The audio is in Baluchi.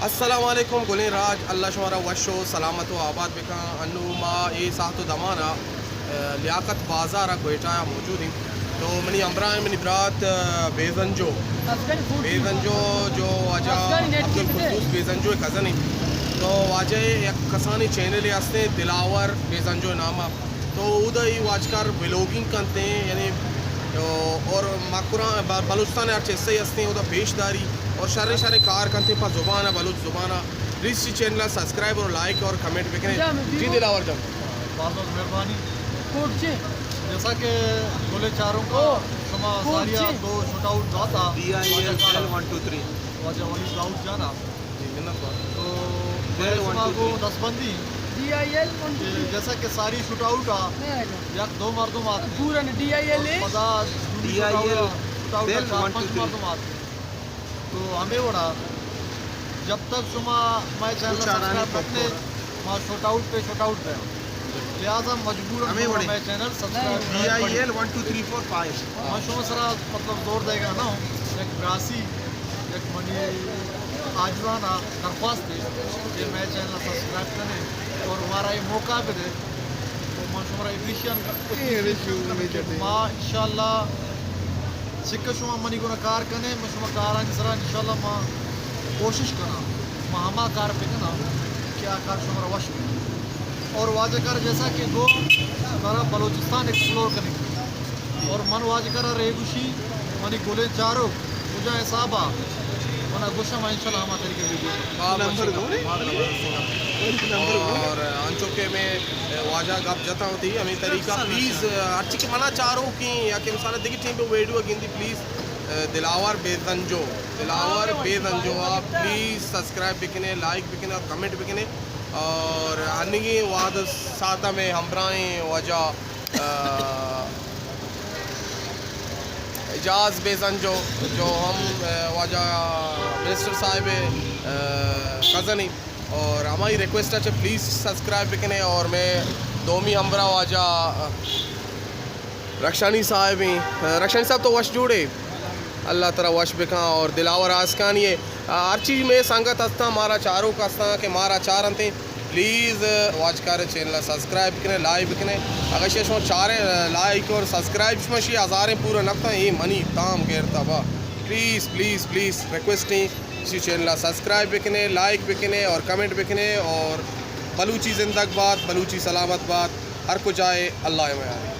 السلام علیکم گلیں راج، اللہ شمارا وش و سلامت و آباد بکن۔ انو ما اے ساعت و دمانا، ء، لیاقت بازار ء کوئٹہ ء موجود ایں۔ تو منی ہمراہ منی برات، ء، بیزنجو، بیزنجو جو واجہ عبدالقدوس بیزنجو کزن ایں۔ تو واجہ یک کسانی چینل ہستیں دلاور بیزنجو نام ء۔ تو اودا ای واجکار ویلوگنگ کنتے ہیں، یعنی، او، اور مکران، ب-، بلوچستان ہر چیز سے ہستے ہیں، اودا پیش داری اور شریں شریں کار کنتے ہیں پا زبان ہے، بلوچ زبان ہے۔ پلیز اسی چینل ہے سبسکرائب اور لائک اور کمنٹ بکنے۔ جی دلاور جان۔ باز باز مہربانی۔ جیسا کہ گلے چاروں کا شما ساری دو شوٹ آؤٹ داتا۔ D I L one two three. واجہ وحید داؤد جانا۔ جی، منت وار۔ تو میں شما کو دست بندی D I L one two three. جیسا کہ ساری شوٹ آؤٹ آ، یک دو مردم آتے۔ پورا ڈی آئی ایل اے۔ پدا D I L shootout آ، چار پانچ مردم آتے۔ تو ہمیں وڑا جب تک شما مائے چینل سبسکرائب کرتے، ما شوٹ آؤٹ پہ شوٹ آؤٹ دیں۔ لہذا مجبوراً ہمیں وڑے۔ مئے channel subscribe D I L one two three four five. ما شما سرا مطلب زور دے گا نا، یک براسی، یک منی آجزانا درخواست ہے کہ مئے چینل سبسکرائب کرنے اور مارا یہ موقع بھی دے۔ تو ما شما را اپریشین، اپریشین کرنا کہ ما انشاءاللہ سکہ شما منی گنا کار کنے، من شما کارانی سرا انشاءاللہ ما کوشش کناں، ما ہما کار بکناں کہ آ کار شما را وش بکناں۔ اور واجہ کار جیسا کہ گو ترا بلوچستان ایکسپلور کنگ اور من واجہ کار ریگوشی منی گلیں چارو کجا حسابا منا گوشا، ما انشاءاللہ ہما طریقے ویڈیو۔ نمبر دو۔ اور انچو کہ میں واجہ گپ جتا ہوتی ہمیں طریقہ، پلیز ہرچی کہ منا چارو کی یا کہ مثال دیگی ٹیم پہ ویڈیو گندی، پلیز دلاور بیزنجو، دلاور بیزنجو آ پلیز سبسکرائب بکنے، لائک بکنے اور کمنٹ بکنے۔ اور انگی وعد ساتھ میں ہمراہیں واجہ، آ، اعجاز بیزنجو جو ہم، آ، واجہ منسٹر صاحب، آ، کزن ایں اور ہمائی ریکویسٹ اچھے پلیز سبسکرائب بکنے اور میں دومی ہمراہ واجہ، آ، رخشانی صاحب ایں۔ رخشانی صاحب تو وش جوڑے، اللہ ترا وش بکاں اور دلاور آسکانی ہے۔ ہر چیز میں سنگت ہستاں، مارا چاروک ہستاں کہ مارا چارنتے، پلیز واجکار چینل سبسکرائب بکنے، لائک بکنے۔ اگر شے شما چارے لائک اور سبسکرائب شما شی ہزاریں پورا نکتا، یہ منی تام گیرتا با۔ پلیز، پلیز، پلیز ریکویسٹ ایں، اسی چینل سبسکرائب بکنے، لائک بکنے اور کمنٹ بکنے اور بلوچی زندگ باد، بلوچی سلامت باد، ہر کجائے اللہ میارے۔